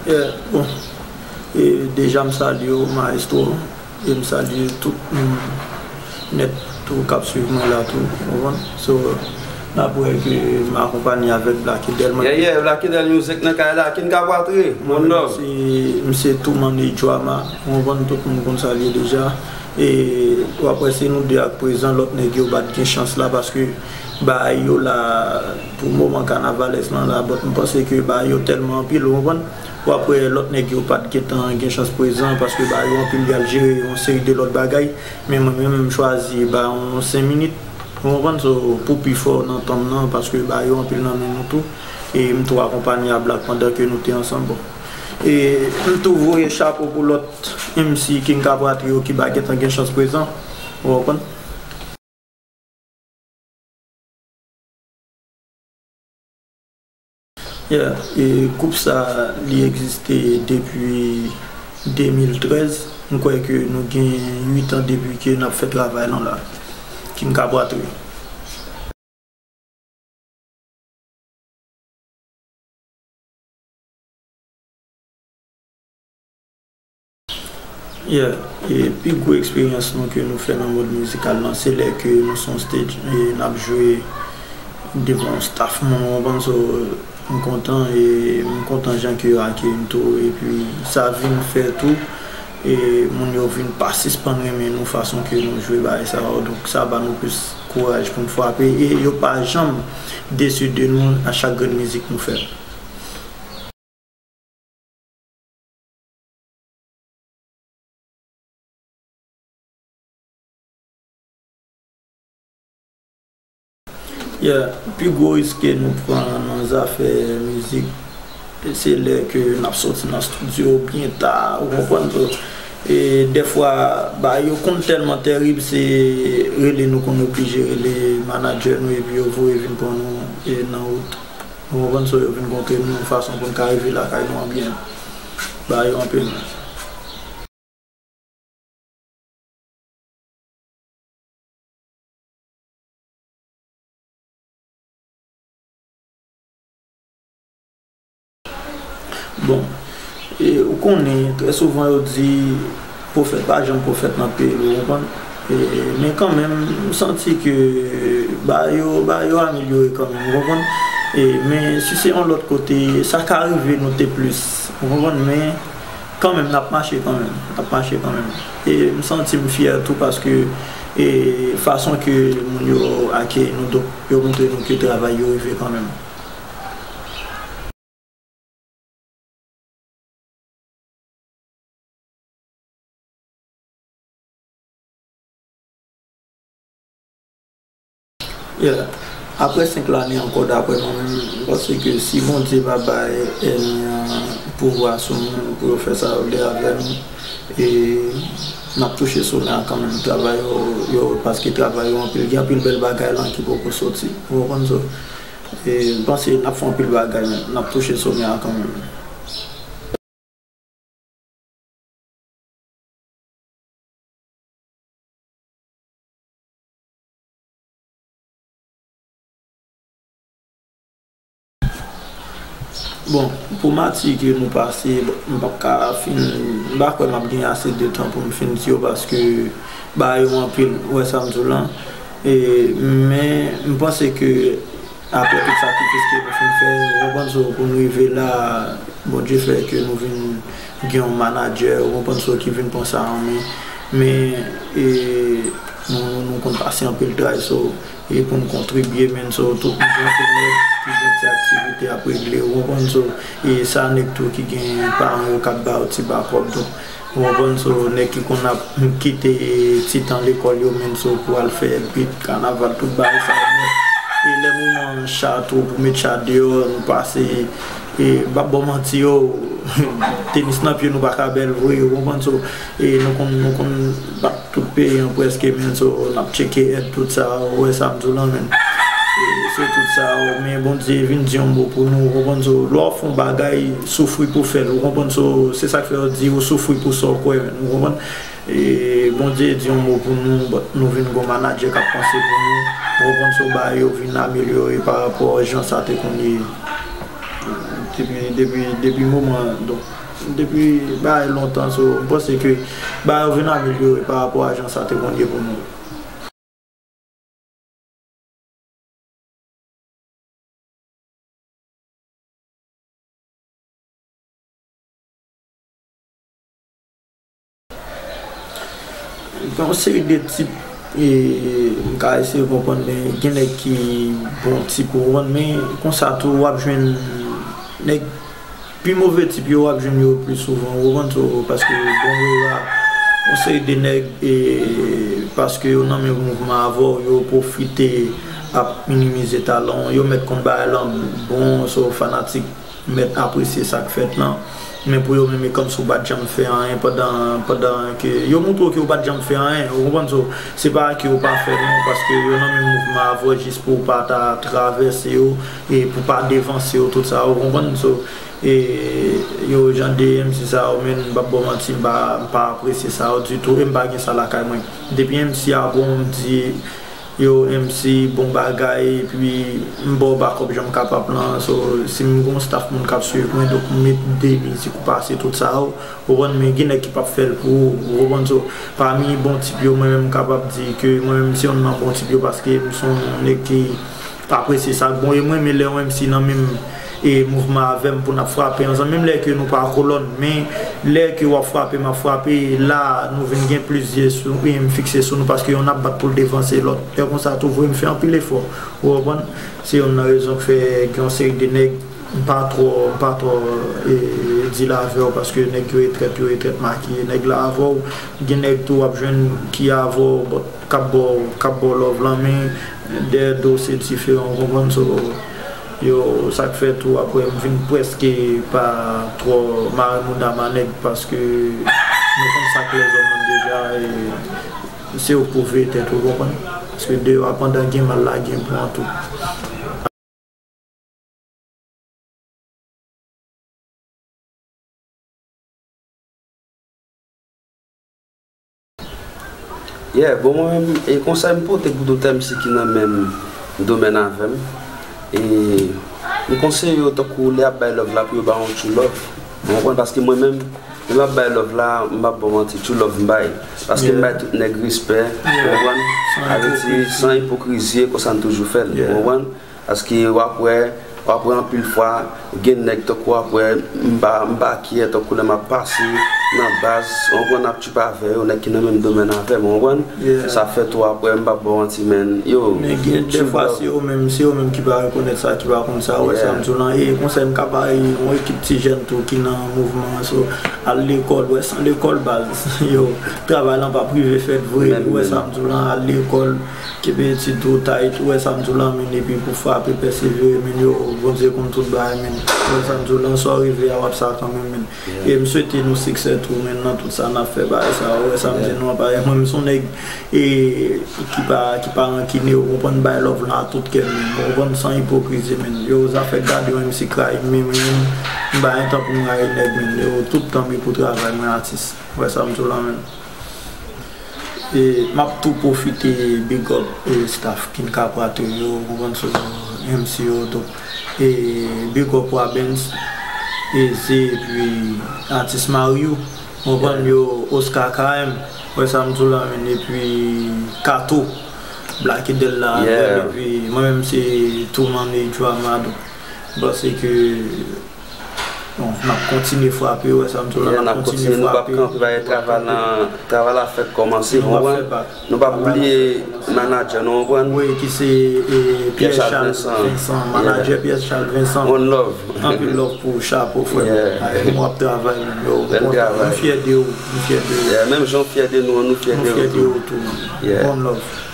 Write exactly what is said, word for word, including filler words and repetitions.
Yeah, bon, e deja m salye w, maestro, e m salye tout moun nèt tou k ap swiv mwen la tou, ou konprann? So, n ap wè ke m akonpanye avèk Black Edel. Yeah, yeah, Black Edel Music nan kay la, King Kabwatri, mon love. Se, m se tou manage Drama, ou konprann, tout moun konn sa l ye deja. E w ap wè se nou de ak prezan, lòt nèg yo pa t gen chans la, paske bagay yo la, pou moman kanavalès lan la, but m panse ke bagay yo tèlman anpil, ou konprann? W ap wè lòt nèg yo pa t gentan gen chans prezan, paske bagay yo anpil, y al jere yon seri de lòt bagay, men mwen menm, m chwazi ba yon senk minit, ou konprann? So, pou pi fò nan tan m nan, paske bagay yo anpil nan men nou tou, e m tou akonpanye a Black pandan ke nou te ansanm, bon. E m tou voye chapo pou lòt M C King Kabwatri yo ki pa gentan gen chans prezan, ou konprann? Yeah, e gwoup sa, li egziste depi de mil trèz. M kwè ke nou gen uit an depi ke n ap fè travay lan la. King Kabwatri. Yeah, e pi gwo eksperyans nou ke nou fè nan mond mizikal lan, se lè ke nou sou yon stage e n ap jwe devan yon staff moun, ou konprann, so, m kontan e m kontan jan ke yo akeyi m tou, epi sa vin fè tou, e moun yo vin pa sispann renmen nou fason ke nou jwe bagay sa yo, donk sa ba nou plis kouraj pou n frape, e yo pa janm desi de nou a chak grenn mizik nou fè. Yeah, pi gwo risk ke nou pran nan zafè mizik, se lè ke n ap soti nan estidyo byen ta, ou konprann, so, e dèfwa, bagay yo konn tèlman tèrib, se rele nou konn oblije rele manadjè nou, epi yo voye vin pran nou, e nan wout. Ou konprann, so yo vin kontre nou yon fason pou n ka rive lakay nou an byen. Bagay yo anpil. Bon, e, ou konnen, trè souvan yo di, pwofèt pa janm pwofèt nan peyi l, ou konprann? E, men kanmenm, m santi ke bagay yo, bagay yo amelyore kanmenm, ou konprann? E, men si se yon lòt kote, sa ka rive nou te plis, ou konprann? Men kanmenm, n ap mache kanmenm, n ap mache kanmenm. E m santi m fyè tou paske, e, fason ke moun yo akeyi nou, donk, yo montre nou ke travay yo rive kanmenm. Yeah. Apre senk lane ankò, daprè mwen menm, m panse ke si Bondye pa bay ènmi an pouvwa sou nou pou yo fè sa yo vle avè nou, e n ap touche somè a kanmenm. Travay yo, yo, paske travay yo anpil, gen anpil bèl bagay lan ki poko soti. Ou konprann sa? E m panse n ap fè anpil bagay, men n ap touche somè a kanmenm. Bon, pou mati ke nou pase, bon, m p ap ka fin, m pa kwè m ap gen ase de tan pou m fin di yo, paske bagay yo anpil, ou wè sa m di w lan. E, men, m panse ke apre tout sakrifis ke nou fin fè, ou konprann, so, pou nou rive la, Bondye fè ke nou vin gen yon manadjè, ou konprann, so, ki vin pran sa an men. Men, e, nou, nou, nou konn pase anpil tray, so, e pou n kontribye, men, so, tout moun se nèg ki gen ti aktivite ap regle, ou konprann, so, e sa nèg tou ki gen paran yo k ap ba yo ti ba kòb, donk, ou konprann, so, nèg ki konn ap kite ti tan lekòl yo, men, so, pou al fè bit, kanaval, tout bagay sa yo, men, e lè moman cha tou pou met cha deyò, nou pase, e m p ap ba w manti yo, tenis nan pye nou pa ka bèl vre, ou konprann, so, e nou konn, nou konn bat tout peyi an prèske, men, so, n ap tcheke èd, tout sa, ou wè sa m di w lan, men. E se tout sa, men Bondye vin di yon mo pou nou, ou konprann, so, lè w ap fè yon bagay, soufri pou fè l, ou konprann, so, se sa k fè yo di, ou soufri pou sa w kwè, men, ou konprann? E Bondye di yon mo pou nou, but nou vin gon manadjè k ap panse pou nou, ou konprann, so, bagay yo vin amelyore pa rapò jan sa te konn ye depi, depi, depi moman an, donk. Depi bagay lontan, so, m panse ke bagay yo vin amelyore pa rapò a jan sa te konn ye pou nou. Gen yon seri de tip, e, m ka eseye konprann, men gen nèg ki bon tip, ou konprann, men konsa tou, w ap jwenn nèg pi move tip yo, w ap jwenn yo pi souvan, ou konprann, so, paske, bon, yo la, yon seri de nèg, e, paske yo nan menm mouvman avè w, yo pwofite ap minimize talan w, yo mèt konn bagay lan bon, so, fanatik mèt apresye sa k fèt lan. Men pou yo menm, e kòmsi w pa t janm fè anyen pandan, pandan ke yo montre w ke w pa t janm fè anyen, ou konprann? So, se pa ke w pa fè non, paske yo nan menm mouvman avè w jis pou w pa ta travèse yo, e pou w pa devanse yo, tout sa, ou konprann? So, e yo jan de M C sa yo, men m p ap ba w manti, m pa, m pa apresye sa yo ditou, e m pa gen sa lakay mwen. Depi M C a bon, m di, yo, M C, bon bagay, epi m ba w bakòp jan m kapab lan. So, si m gon staff moun k ap swiv mwen, donk m met de mizik ou pase tout sa yo, ou konprann, men gen nèg ki p ap fè l pou ou, ou konprann. So, pami bon tip yo, mwen menm m kapab di ke mwen menm m se youn nan bon tip yo, paske m se yon nèg ki apresye sa k bon, e mwen renmen lè yon M C nan menm e mouvman avè m pou n ap frape ansanm, menm lè ke nou pa kolòn, men lè ke w ap frape, m ap frape, la, nou vin gen plis zye sou, e m fikse sou nou, paske yonn ap bat pou l devanse lòt. Lè konsa tou vre, m fè anpil efò, ou konprann? Se yonn nan rezon k fè gen yon seri de nèg, m pa twò, m pa twò, e, deal avè w, paske nèg yo e trèt, yo e trèt makiye. Nèg la avè w, gen nèg tou w ap jwenn ki avè w, but k ap ba w, k ap ba w love lan, men dèyè do w se diferan, ou konprann? So, yo, sa k fè tou, apre m vin prèske pa twò mare mouda m a nèg, paske nou konn sa k lèzòm nan deja, e se yo k pou veye tèt, ou konprann? Paske deyò a, pandan gen mal la, gen bon an tou. Yeah, bon, mwen menm, e konsèy m pote pou tout M C ki nan menm domèn avè m. E m konseye yo, tankou lè y ap bay love la, pou yo ba yon true love. Ou konprann? Paske mwen menm, lè m ap bay love la, m p ap ba w manti, true love m bay. Paske m bay tout nèg respè, ou konprann? Sa vle di, san ipokrizi, e konsa n toujou fè l, ou konprann? Paske w ap wè, w ap wè anpil fwa, gen nèg tankou w ap wè, m pa, m pa kyè tankou lè m ap pase nan baz, w konprann, ap tchipa avè yo, nèg ki nan menm domèn avè m, w konprann? Sa fè tou w ap wè, m p ap ba w manti, men, yo, men gen dèfwa, se yo menm, se yo menm ki pa rekonèt sa, ki pa konn sa, ou wè sa m di w lan, e konsèy m ka bay yon ekip ti jèn tou ki nan mouvman an, so, al lekòl, ou wè, san lekòl baz, yo, travay lan p ap rive fèt vre, ou wè sa m di w lan, al lekòl, kenbe etid ou tight, ou wè sa m di w lan, men, epi pou frape, pèsevere, men, yo, Bondye konn tout bagay, men, ou wè sa m di w lan, sa w rive a, w ap sa kanmenm, men. E m swete nou siksè tou, men, nan tout sa n ap fè, bagay sa, ou wè sa m di nou an, paske mwen, m se yon nèg, e, ki pa, ki pa rankine, ou konprann, bay love lan a tout kè m, men, ou konprann, san ipokrizi, men, yo, zafè gade yon M C k rayi m, men, men, m pa gen tan pou m rayi nèg, men, yo, tout tan m gen pou travay, mwen atis, ou wè sa m di w lan, men. E m ap tou pwofite big up, e, staff King Caprato yo, ou konprann, so, M C yo, donk, e, big up Wabens, Eze, epi atis Mario, ou konprann, yo, Oscar K M, ou wè sa m di w la, men, epi Kato, Black Edel la, epi mwen menm se Two Money Drama, donk, m panse ke Bon, n ap kontinye frape, ou wè sa m di w la, n ap kontinye frape, nou p ap kanpe, travay la fèk kòmanse, ou konprann? Nou p ap bliye manadjè nou, ou konprann? Wi, ki se, e, Pierre Charles Vincent, manadjè Pierre Charles Vincent. One love. Anpil love pou ou, chapo, frè m. Nou ap travay, men, yo, m kontan. M fyè de ou, m fyè de ou. Menm jan w fyè de nou, nou fyè de ou tou. One love.